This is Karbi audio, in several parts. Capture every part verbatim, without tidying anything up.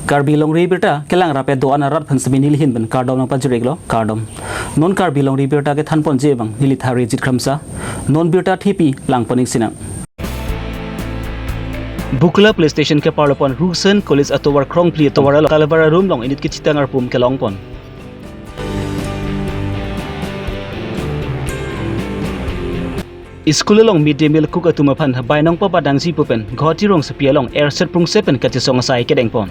Karbi Longri Abirta kelang rap-et do-an arat aphan semi nelihin pen kardom nangpajir-iklo, kardom. Non Karbi Longri Abirta kethanponji abang neli Tharijit Kramsa. Non birta thepi langpon-ik sinang. Bokula Police Station keparlopon Rusen College atovar krongphli atovar along Kalvar arum along inut kechitang arpum kelongpon. School along mid day meal cook atum aphan bainong papadangji pu pen Guwahati rongsopi along erset prungset pen kachesong asai kedengpon.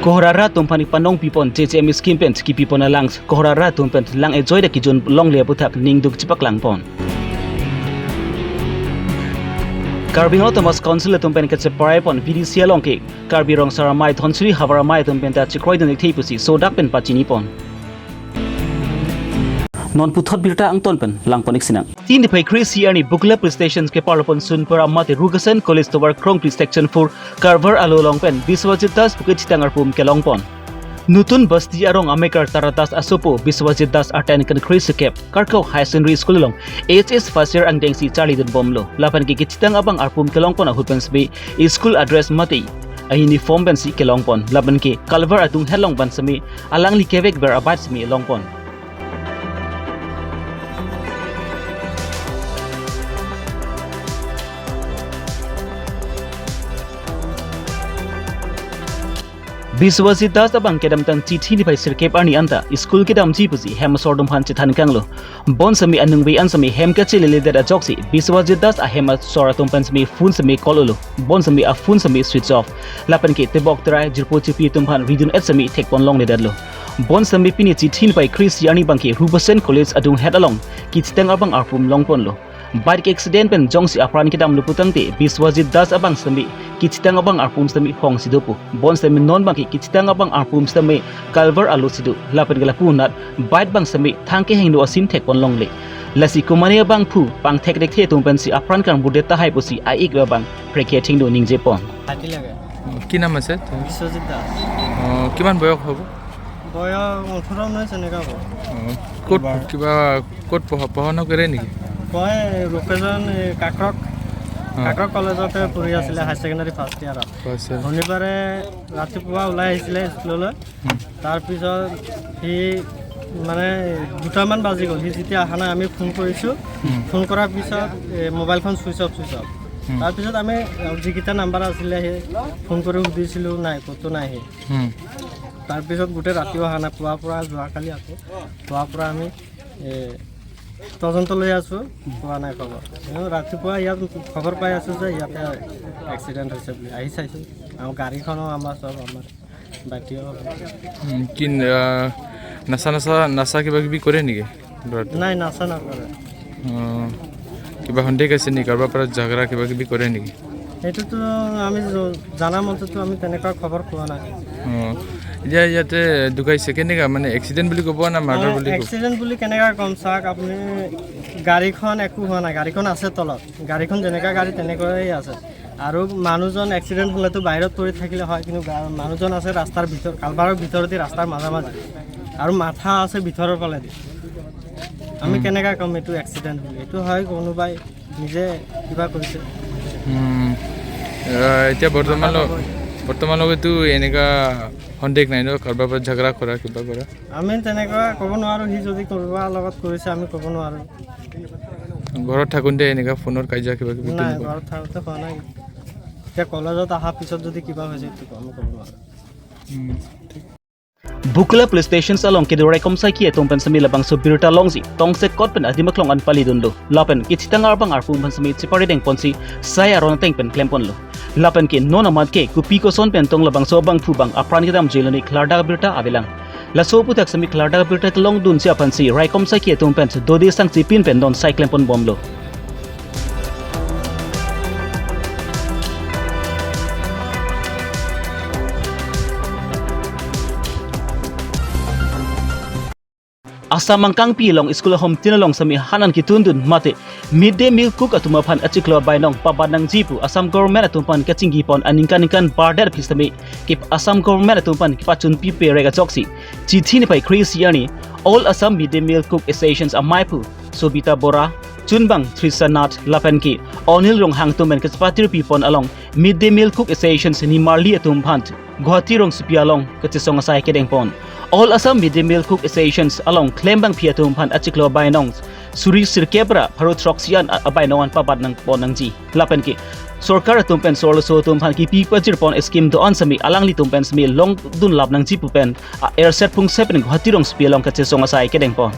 Kohora rat atum aphan panong pipon J J M scheme pen kipipon alang, kohora rat atum pen lang ejoi dak kejun longle aputhak ningduk chepaklangpon. Karbi Anglong Autonomous Council atum pen kacheparai pon V D C along ke Karbi Rong Sar Amei, Dhonsiri Havar Amei atum pen ta chekroidun-ik the pusi sodak pen pachinipon. Non puthot birta angton pen langpon-ik sinang. Tin niphai kre-isi arni Bokula Police Station keparlopon Sunpara mate Rusen College tovar krongphli section four Kalvar alo along pen Biswajit Das pu kechitang arpum kelongpon. Nutun Basti arong amekar Tara Das asopo Biswajit Das aten kan kre-isi kep Karkok High Secondary School along H S first year angdengsi charlidunbomlo. Lapen ke kechitang abang arpum kelongpon ahut pen semi school a-dress mate a-uniform pensi kelongpon. Lapen ke Kalvar adunghet along pen semi alangli kevek ber abad semi longpon. Biswajit Das abang kedamtang Chithi niphai sirkep arni anta school kedamji pusi hem asor atum aphan chethan kanglo. Bonsemi aningve an semi hem kacheleledet ajoksi Biswajit Das ahem asor atum pen semi phone semi call-lo. Bonsemi a-phone semi switch off. Lapen ke tebok terai jirpo jirpi atum aphan ridun-et semi thekpon longledetlo. Bonsemi pini Chithi niphai kre-isi arni abang ke Rusen College adunghet along kechitang abang arpum longponlo. Bike accident pen jongsi apran kedamlo putangte Biswajit Das abang semi kechitang abang arpum semi hongsi dopo. Bonsemi non abang ke kechitang abang arpum semi Kalvar alosi do. Lapen ke lapu anat bike abang semi thang kehingno asin thekpon longle. Lasi komane abangphu pangthek thekthe atum pensi apran kangburdet tahai pusi a-ik abang prekhe thingno ningjepon. হাতী লাগে। কি নাম আছে? বিশ্বজিৎ দাস। অ, কিমান বয়স হ'ব? বয়স ওঠৰ ঊনৈছ এনেকুৱা হ'ব। অ, ক'ত এইবাৰ। কিবা ক'ত পঢ়া, পঢ়া শুনা কৰে নেকি? মই লোকেশ্যন এই কাকৰক, অ। কাকৰক কলেজতে পঢ়ি আছিলে হায়াৰ ছেকেণ্ডেৰী ফাৰ্ষ্ট ইয়াৰত। হয়, ছাৰ। শনিবাৰে ৰাতিপুৱা ওলাই আহিছিলে স্কুললৈ। উম। তাৰপিছত সি মানে দুটামান বাজি গ'ল। সি যেতিয়া অহা নাই, আমি ফোন কৰিছোঁ। উম। ফোন কৰাৰ পিছত, এ, মোবাইলখন ছুইচ অফ, ছুইচ অফ। উম। তাৰপিছত আমি যিকেইটা নাম্বাৰ আছিলে, সেই ফোন কৰি সুধিছিলোঁ, নাই, ক'তো নাই সি। উম। তাৰপিছত গোটেই ৰাতিও অহা নাই, পুৱাৰ পৰা যোৱাকালি আকৌ, পুৱাৰ পৰা আমি, এ, তদন্ত লৈ আছোঁ, পোৱা নাই খবৰ। কিন্তু ৰাতিপুৱা ইয়াত খবৰ পাই আছোঁ যে ইয়াতে এক্সিডেণ্ট হৈছে বুলি। আহি চাইছোঁ, আমাৰ গাড়ীখনো আমাৰ, চব আমাৰ। বাকীও। উম, কি, আহ, নাচা, নাচা, নাচা কিবা কিবি কৰে নেকি ল'ৰাটো? নাই, নাচা নকৰে। অ, কিবা সন্দেহ আছে নেকি? কাৰোবাৰ পৰা ঝগৰা কিবা কিবি কৰে নেকি? সেইটোতো আমি জ-, জানা মতেতো আমি তেনেকুৱা খবৰ পোৱা নাই। অ, এতিয়া ইয়াতে ঢুকাইছে কেনেকা, মানে এক্সিডেণ্ট বুলি ক'ব না মাৰ্ডাৰ বুলি ক'ব? এক্সিডেণ্ট বুলি কেনেকা ক'ম, চাওক আপুনি, গাড়ীখন একো হোৱা নাই, গাড়ীখন আছে তলত, গাড়ীখন যেনেকা গাড়ী তেনেকুৱাই আছে। আৰু মানুহজন এক্সিডেণ্ট হ'লেতো বাহিৰত পৰি থাকিলে হয়, কিন্তু গা-, মানুহজন আছে ৰাস্তাৰ ভিতৰত, কালভাৰৰ ভিতৰেদি ৰাস্তাৰ মাজে মাজে, আৰু মাথা আছে ভিতৰৰ ফালেদি। আমি উম। কেনেকা ক'ম এইটো এক্সিডেণ্ট বুলি? এইটো হয় কোনোবাই নিজে কিবা কৰিছে। উম। আহ, এতিয়া বৰ্তমানলৈ-, মাথা ল'বই। বৰ্তমানলৈকেতো এনেকা সন্দেহ নাই ন, কাৰোবাৰ পৰা ঝগৰা কৰা, কিবা কৰা? আমি তেনেকুৱা ক'ব নোৱাৰোঁ, সি যদি কোনোবাৰ লগত কৰিছে আমি ক'ব নোৱাৰোঁ। ঘৰত থাকোঁতে এনেকা ফোনৰ কাজিয়া কিবা কিবি নাই, তেনেকুৱা? ঘৰত থাকোঁতে হোৱা নাই। এতিয়া কলেজত অহাৰ পিছত যদি কিবা হৈছে, এইটো আমি ক'ব নোৱাৰোঁ। উম, ঠিক। Bokula Police Station along kedo raikom saiki atum pen semi labangso birta longsi tongsekot pen adimaklong an palidunlo. Lapen kechitang abang arpum pen semi chepari dengponsi sai aron ateng pen klemponlo. Lapen ke non amat ke kopi koson pen tong labangso abangphu abang apran kedam jui lo ne klardak abirta avelang. Laso aputhak semi klardak abirta kelongdunsi aphansi raikom saiki atum pen dode sangchipin pen non sai klemponbomlo. Assam angkangpi along school ahom tin along semi hanan ketundun mate mid day meal cook atum aphan achiklo bainong pabat nangji pu Assam government atum aphan kachinghipon aningkan ningkan bardet aphi semi kip Assam government atum aphan kepachunpiperek ajoksi Chithi niphai kre-isi arni All Assam Mid Day Meal Cook Association amei aphu Sobita Bora, chunbang Trisha Nath lapen ke Anil Ronghang atum pen kachepatir pipon along Mid Day Meal Cook Association nimarli atum aphan Guwahati rongsopi along kachesong asai kedengpon. All Assam Mid Day Meal Cook Association along klembangpi atum aphan achiklo bainong suri sirkep ra pharo throksi an a-, abainong an pabat nangpon nangji. Lapen ke sorkar atum pen so-arloso atum aphan kipi pajirpon scheme do-an sitame alanglitum pen sitame longdun lap nangji pu pen a-erset pungse pen Guwahati rongsopi along kachesong asai kedengpon.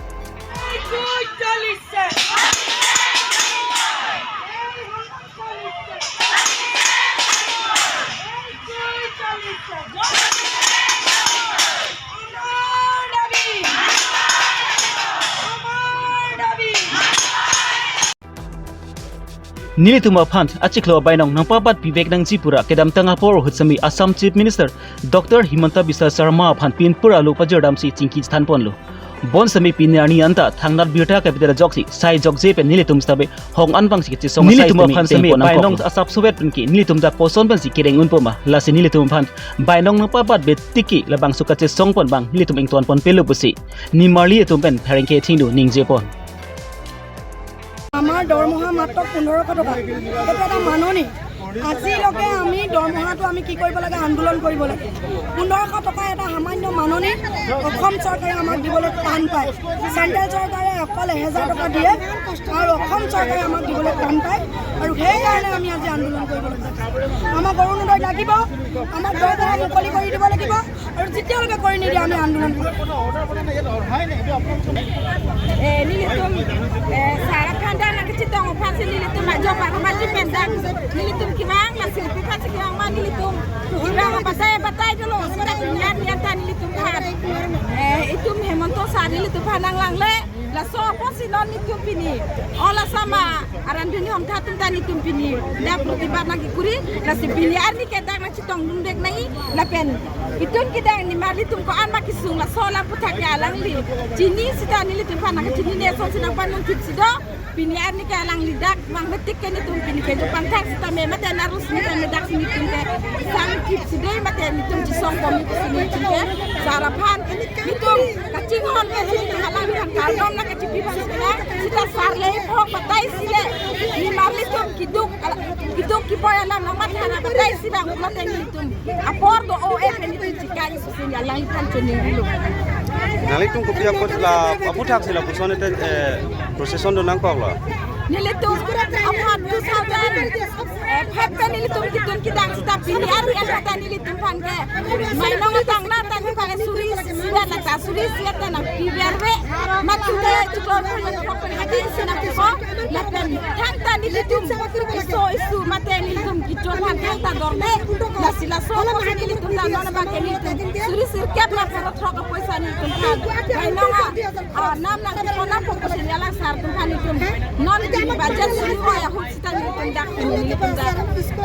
Nelitum aphan achiklo abainong nangpabat pivek nangji pura kedamtang apor ahut sitame Assam Chief Minister Doctor Himanta Biswa Sarma aphan pinpur alo pajirdamsi chingki thanponlo. Bonsitame pini arni anta thangnat birta kapitar ajoksi sai jokje pen nelitum sitame hong an bangsi kachesong asai nelitum sitame aphan sitame dengpon nangkok bainong asap sovet pen ke nelitum dak koson pensi kereng unpo ma, lasi nelitum aphan bainong nangpabat betik ke labangso kachesongpon abang nelitum ingtonpon pelo pusi nimarli atum pen pherangke thengno ningjepon. আমাৰ দৰমহা মাত্ৰ পোন্ধৰশ টকা। এইটো এটা মাননি। আজিলৈকে আমি দৰমহাটো আমি কি কৰিব লাগে? আন্দোলন কৰিব লাগে। পোন্ধৰশ টকা এটা সামান্য মাননি অসম চৰকাৰে আমাক দিবলৈ টান পায়। চেণ্ট্ৰেল চৰকাৰে অকল এহেজাৰ টকা দিয়ে আৰু অসম চৰকাৰে আমাক দিবলৈ টান পায় আৰু সেইকাৰণে আমি আজি আন্দোলন কৰিব লাগে। আমাক অৰুণোদয় লাগিব, আমাক দৰমহা মুকলি কৰি দিব লাগিব। আৰু যেতিয়ালৈকে কৰি নিদিয়ে আমি আন্দোলন কৰিম। Eh, nelitum, eh, sar aphan dak nangkachetong aphansi nelitum ajo parma ji pen dak nelitum kevang, lasi pi aphansi kevang ma nelitum kevang batai batai dolo, sita nian nian ta nelitum aphan. Eh, itum Hemanta sar nelitum aphan nanglangle. Laso apotsi non nelitum pini All Assam aran duni hom tha atum ta nelitum pini dak protibad nangkekuri, lasi pini arni ke dak nangchetongdun dek nai, lapen itum kedang nimarlitum ko-an ma kesung, laso alam aputhak ke alangli chini sita nelitum aphan nangkachinine asonsi nangpanun thipsi do. Pini arni ke alangli dak vang betik ke nelitum pini ke jo pangthang sitame mate narus sitame dak si nelitum ke sang thipsi de mate nelitum chesong komi ke si nelitum ke sar aphan nelitum kachinghon ke nelitum alangli aphan kardom nangkachipi aphan sita, sita sar le phok bataisi le nimarlitum keduk, ala, keduk kepoi alam nangmatha ra bataisi bang pulote nelitum apor do-o-e pen nelitum chikari susi alangli aphan choningri lo. Nanglitum kopi apot la aputhaksi lapuson ete, eh, procession do nangkoklo? Nelitum aphan two thousand five pen nelitum kedun kedang sita pini arni an kata nelitum aphan ke mainong atang na ta nelitum aphan suri sida na ta suri sia ta nangpiverve. Mate chiklo pun nangkok pen hadi si nangkok. Lapen thangta nelitum iso isu mate nelitum kecho aphan thangta dorde. Lasi laso apotsi nelitum ta non abang ke nelitum suri sirkep ra pharo throk apoisa nelitum aphan mainong a, ah, nam nangkepon nangpo pusi neli alang sar atum aphan nelitum non di budget suri roi ahut sita nelitum dak nelitum dak,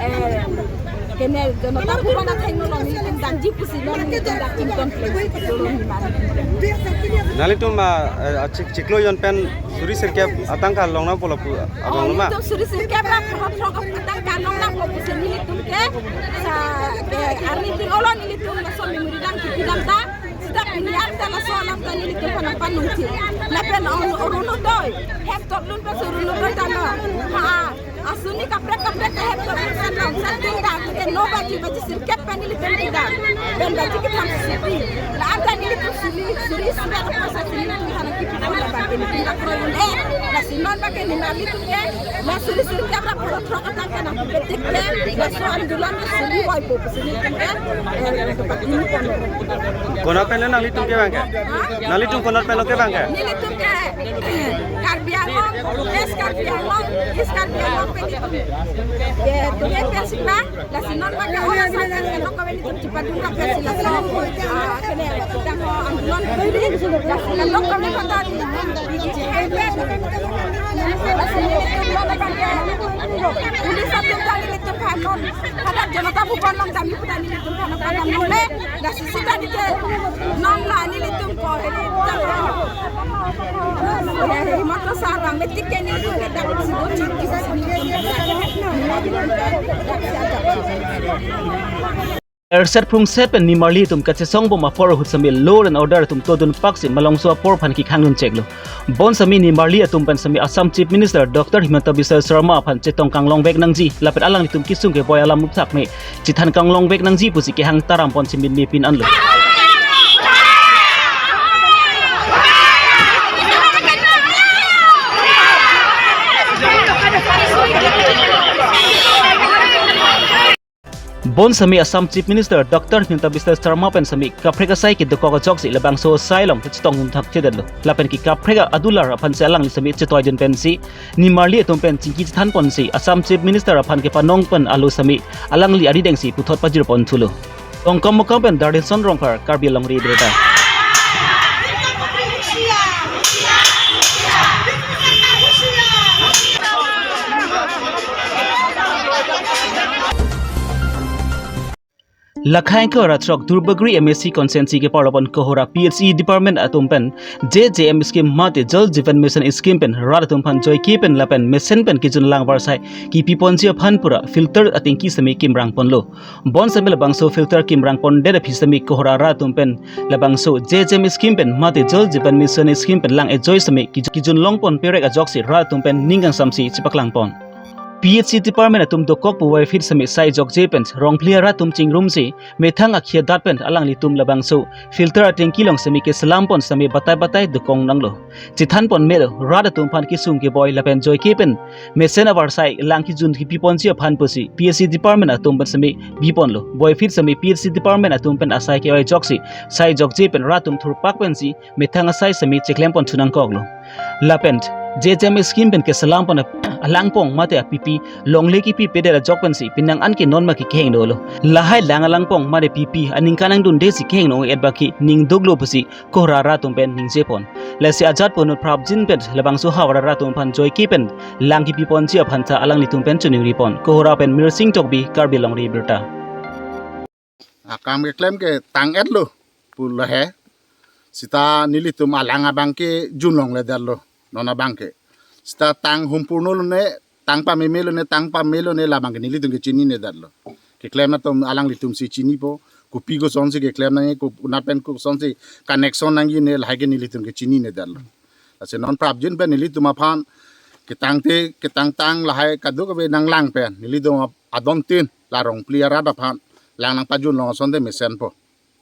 eh, kene Janata Bhavan athengno along nelitum dakji pusi non nelitum dak chington plengsi kedolong nimarli. Nanglitum, ah, eh, chik-, chiklo jon pen suri sirkep atangka long nangpo lapu abang lo ma? Oh, nelitum suri sirkep ra pharo throk atangka long nangpo pusi nelitum ke sa, eh, arni tin olo nelitum laso memory dam kipi dam ta. Sita pini arta laso alam ta nelitum aphan nangpanungthip. Lapen Arun-, Arunodoi, hem toklun pensi Arunodoi ta lo. Ha, asuni kaprek kaprek ta hem toklun pen long. Sa tin ta ke no baji, baji sirkep pen nelitum kedang. Pen baji kethom sisi pi. La-an ta nelitum suri, suri suri apoisa si nelitum aphan nangkipi pon abang ke nelitum dak kroidun-e. Lasi non abang ke nimarlitum ke la suri sirkep ra pharo throk atangka nangpipetik ke, laso andolon ke suri voipo pusi nelitum ke, eh, kepatini kami. Konat pen nanglitum kevang ke? Ha? Nanglitum konat pen lo kevang ke? Nelitum ke, eh, Karbi Anglong, West Karbi Anglong, East Karbi Anglong pen nelitum ke, tu ke pen sipang, lasi non abang ke ola sa ke lo kami nelitum chepadun ra pensi laso, ah, kene, kedang ho andolon ke, lasi lo kami kata di, di, di, Police atum ta nelitum aphan non hadak Janata Bhavan along damji pu ta nelitum aphan nangpadam longle. Lasi sita di ke non la nelitum ko heri ta ko. Eh, Himanta sar abang betik ke nelitum ke dak si do chingki si nelitum ke dak si ajak. Erset phrungset pen nimarli atum kachesong bom apor ahut sami law and order atum todun pak si malongso apor aphan kekhang dun cheklo. Bon sami nimarli atum pen sami Assam Chief Minister Doctor Himanta Biswa Sarma aphan chetong kanglongvek nangji lapen alanglitum kesung keboi alam upthak me chethan kanglongvek nangji pusi kehang taram pon si min me pin anlo. Bon sami Assam Chief Minister Doctor Himanta Biswa Sarma pen sami kaprek asai kedokok ajoksi labangso asai along chetong dun thakthedetlo. Lapen ke kaprek adular aphan si alangli sami chetoi dun pensi nimarli atum pen chingki chethan ponsi Assam Chief Minister aphan kepanong pen alo sami alangli arideng si puthot pajir pon thulo. Ongkam Mokam pen Darlinson Rongphar, Karbi Longri Abirta. Lakhai Kohora throk Durbagori M A C constituency ke parlopon Kohora P H E department atum pen J J M scheme mate Jal Jeevan Mission scheme pen rat atum aphan joike pen lapen mesen pen kejun lang varsai kipi ponji aphan pura filter atengki sami kimrang ponlo. Bon sami labangso filter kimrang pondet aphi sami Kohora rat atum pen labangso J J M scheme pen mate Jal Jeevan Mission scheme pen lang ejoi sami kij-, kejun long pon perek ajoksi rat atum pen ning kangsam si chepaklang pon. P H E department atum dokok pu wai fit sami sai jokje pen Rongphli arat atum chingrum si methang akhia dat pen alanglitum labangso filter atengki along sami keselam pon sami batai batai dokong nanglo. Chethan pon melo, rat atum aphan kesung keboi lapen joike pen mesen avarsai lang kejun kipi ponji aphan pusi P H E department atum pen sami bi ponlo. Boi fit sami P H E department atum pen asai ke-oi ajoksi sai jokje pen rat atum thurpak pensi methang asai sami cheklem pon thu nangkoklo. Lapen J J M scheme pen keselam pon ap-, alangpong mate apipi longle kipi pedet ajok pensi penang an ke non ma ke keheng dolo. Lahai lang alangpong mate pipi aningkan angdunde si keheng nong et baki ning duklo pusi Kohora rat atum pen ningje pon. Lasi ajat ponut prapjin pen labangso havar rat atum aphan joike pen lang kipi ponji aphan ta alanglitum pen choningri pon. Kohora pen Mirsing Tokbi, Karbi Longri Abirta. Akam keklem ke tang-etlo pu lahai. Sita nelitum alang abang ke junlongledetlo. Non abang ke. Sita tang humpurno lone, tang pameme lone, tang pame lone labang ke nelitum ke chininedetlo. Keklem atum alanglitum si chinipo, kopi kosonsi keklem nangji, ko-, una pen kosonsi connection nangjine lahai ke nelitum ke chininedetlo. Lasi non prapjin pen nelitum aphan ketangte, ketangtang lahai kadokave nanglang pen nelitum ap-, adontin la Rongphli arat aphan lang nangpajunlong asonte mesenpo.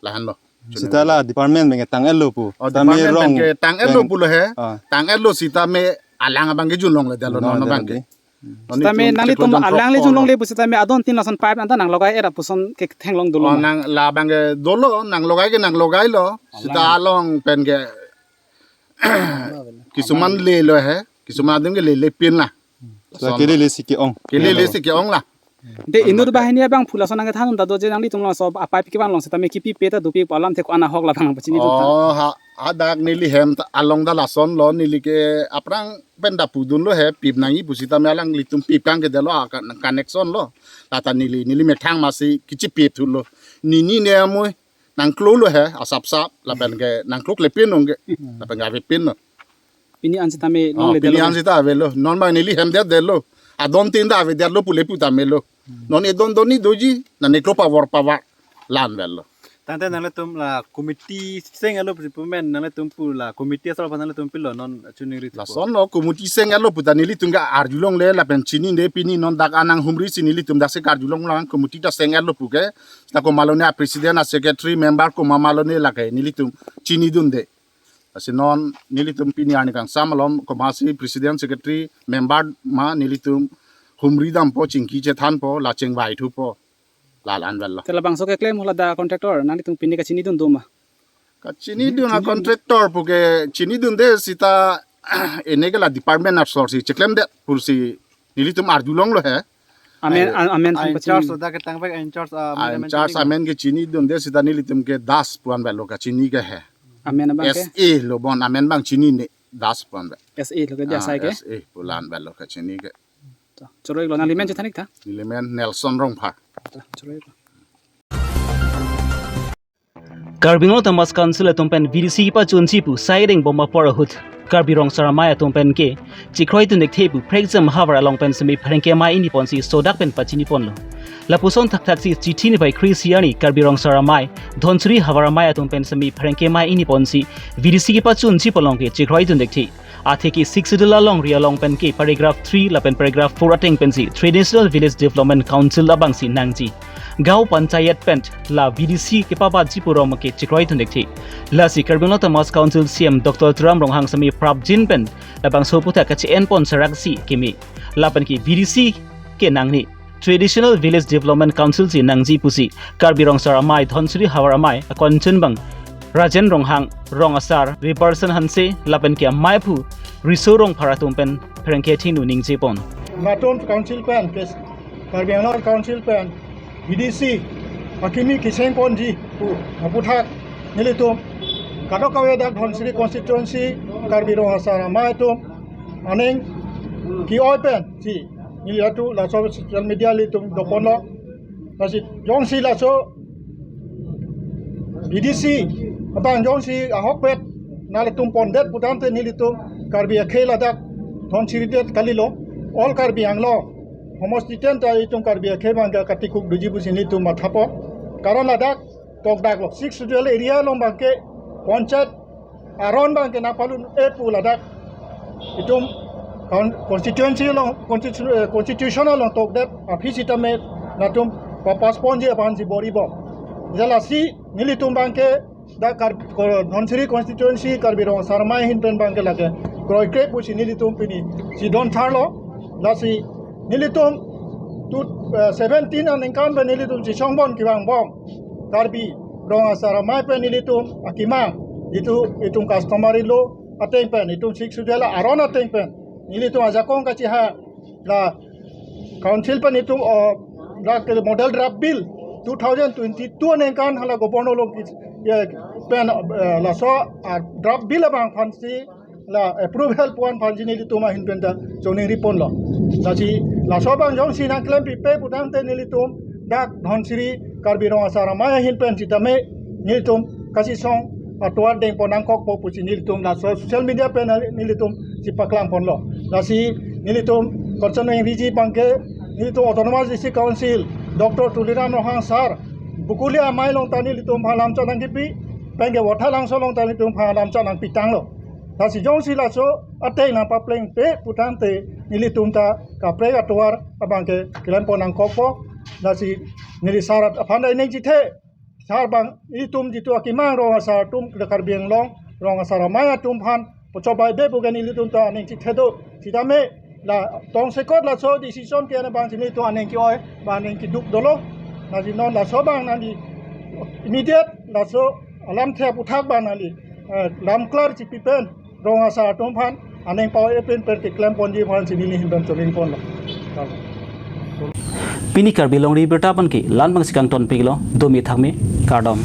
Lahenlo. Sita la department pen ke tang-etlo pu. Oh, sami department pen rong ke tang-etlo pen pulo he. Ah. Tang-etlo sitame alang abang ke junlongledetlo non abang ke. Junlongledetlo. Non sitame itum nanglitum cheklong alang le jongkok junlongle pu sitame adontin lason pipe anta nanglogai era puson ke thenglong dolo. Oh, ma? Nang labang ke dolo, nanglogai ke nanglogailo. Sita alang along pen ke kisuman lelo he, kisuman adim ke lele pin la. Sita kelele si ke-ong. Kelele si ke-ong la. De inut banghini abang pu lason nangkethan un ta do je nanglitum laso apipe kevang along sitame kipipe ta dopi pu alam thek ko-an ahok labang pachini dun ta. Oh, ha, hadak neli hem ta along ta lasonlo, neli ke aphrang pen ta pudunlo he, pip nangji pu sitame alanglitum pip kangkedetlo, a kan-, connection lo. Lata neli, neli methang masi kichi pip thulo. Nini ne amoi nangklolo he, asapsap, lapen ke nangklokle pin nong ke, lapen ke ave pin lo. Pini an sitame longle, oh, pini detlo an sita avelo. Non abang neli hem detdetlo. Adontin ta avedetlo pule pu tame lo. Non edon donni doji, nang ne klo pavor pavor. La-an avelo. Tangte nanglitum la committee seng-etlo pu pu men nanglitum pu la committee asor aphan nanglitum pilo non choningri thupo. Lasonlo committee seng-etlo pu ta nelitum ke arjulongle lapen chinine pini non dak anang humri si nelitum dak si karjulong lang committee ta seng-etlo pu ke. Seta komalone a president a secretary member komamalone lake nelitum chinidunde. Lasi non nelitum pini arni kangsam malom komatsi president secretary member ma nelitum humri dampo chingki chethanpo la chingvai thupo. La-an avelo. Te labangso keklem hula da contractor nanglitum pini kachinidun do ma? Kachinidun a contractor pu ke chinidunde sita ene ke la department asor si cheklemdet pusi nelitum arjulonglo he. Amen, ai, a-, amen a-in charge pachini. Da ketang pek a-in charge, ah, a-in charge amen ke chinidunde sita nelitum ke Das pu-an avelo kachini ke he. Amen abang ke? S A lo bon amen abang chinine Das pu-an ave. S A lo ke, ah, asai ke? S A pu la-an avelo kachini ke. To, choro-iklo, nangli men chethan-ik tha? Neli men Nelson Rongphar. To, choro-iklo. Karbi Anglong Autonomous Council atum pen V D C kepachunji pu sai deng bom apor ahut Karbi Rong Saramai atum pen ke chekroidun thekthe pu prekjam havar along pen semi pherangke amei ingni ponsi sodak pen pachini ponlo. Lapuson thakthaksi chithi niphai kre-isi arni Karbi Rong Asar Amei, Dhansiri Havar Amei atum pen semi pherangke mei ingni ponsi V D C kepachunji pulote chekroidun thekthe. Atheke Sixth Schedule alongri along pen ke paragraph three lapen paragraph four ateng pensi Traditional Village Development Council abangsi nangji. Gaon Panchayat pen la V D C kepabatji pu rong ke chekroidun thekthe. Lasi Karbi Anglong Autonomous Council C E M Doctor Tuliram Ronghang semi prapjin pen labangso aputhak kache-en pon saraksi keme. Lapen ke V D C ke nangne Traditional Village Development Council si nangji pusi Karbi Rong Asar Amei, Dhansiri Havar Amei akonchun abang Rajen Ronghang, Rong Asar Riberson Hanse lapen ke amei aphu Riso Rongphar atum pen pherangke thengno ningje pon. Latum Council pen, kes-, Karbi Anglong Council pen V D C akimi kecheng ponji pu aputhak nelitum kadokave dak Dhansiri constituency Karbi Rong Asar Amei atum aning ke-oi pensi neli atu laso social media ilitum doponlo. Lasi jongsi laso V D C abang jongsi ahokpet nanglitum pondet putangte nelitum Karbi akhei ladak Dhansiri det kalilo, all Karbi Anglong homosti ten ta itum Karbi akhei abangke katikuk doji pusi nelitum mathapon. Karon ladak tokdaklo, Sixth Schedule area along abangke panchayat aron abangke nangpalun-e pu ladak itum con-, constituency along, constitu-, eh, constitution along tokdet aphi sitame latum papass ponji aphansi bor-ibom. Lasi nelitum abangke dak Kar-, ko-, Dhansiri constituency Karbi Rong Asar Amei ahin pen abangke lake kroikre pusi nelitum pini chedon tharlo. Lasi nelitum two, eh, seventeen aningkan pen nelitum chesong pon kevangbom Karbi Rong Asar Amei pen nelitum akemang, itum, itum customary law ateng pen, itum Sixth Schedule aron ateng pen nelitum ajakong kacheha la Council pen itum, oh, la ke model draft bill two thousand twenty-two aningkan hala Governor along ke, ya, pen, eh, laso, ah, draft bill abang aphansi la approval pu-an aphansi nelitum ahin pen ta choningri ponlo. Lasi laso abang jongsi nangklempipe putangte nelitum dak Dhansiri Karbi Rong Asar Amei ahin pen sitame nelitum kachesong atovar dengpon nangkokpo pusi nelitum laso social media pen nelitum chepaklang ponlo. Lasi nelitum kachiningri ji abangke nelitum Autonomous District Council Doctor Tuliram Ronghang sir Bokolia amei along ta nelitum aphan lamchot nangkepi, penke Vothatlangso along ta nelitum aphan lamchot nangpitanglo. Lasi jongsi laso ateng nangpaplengpe putangte nelitum ta kaprek atovar abangke klempon nangkokpo. Lasi neli sir aphan ta aning chethe. Sir abang itum jitu akemang Rong Asar atum, Karbi Anglong Rong Asar Amei atum aphan pachobaibe pu ke nelitum ta aning chethe do. Sitame la tongsekot laso decision ke-en abangsi nelitum aning ke-oi, ba aning keduk dolo. Lasi non laso abang nangli immediate laso alamthe aputhak abang nangli, eh, lamklar chepi pen Rong Asar atum aphan aning pa-e pen pen keklem ponji aphansi neli ahin pen choning ponlo. Pini Karbi Longri Abirta abangke la-an abangsi kangtonpiklo, domi thakmi, kardom.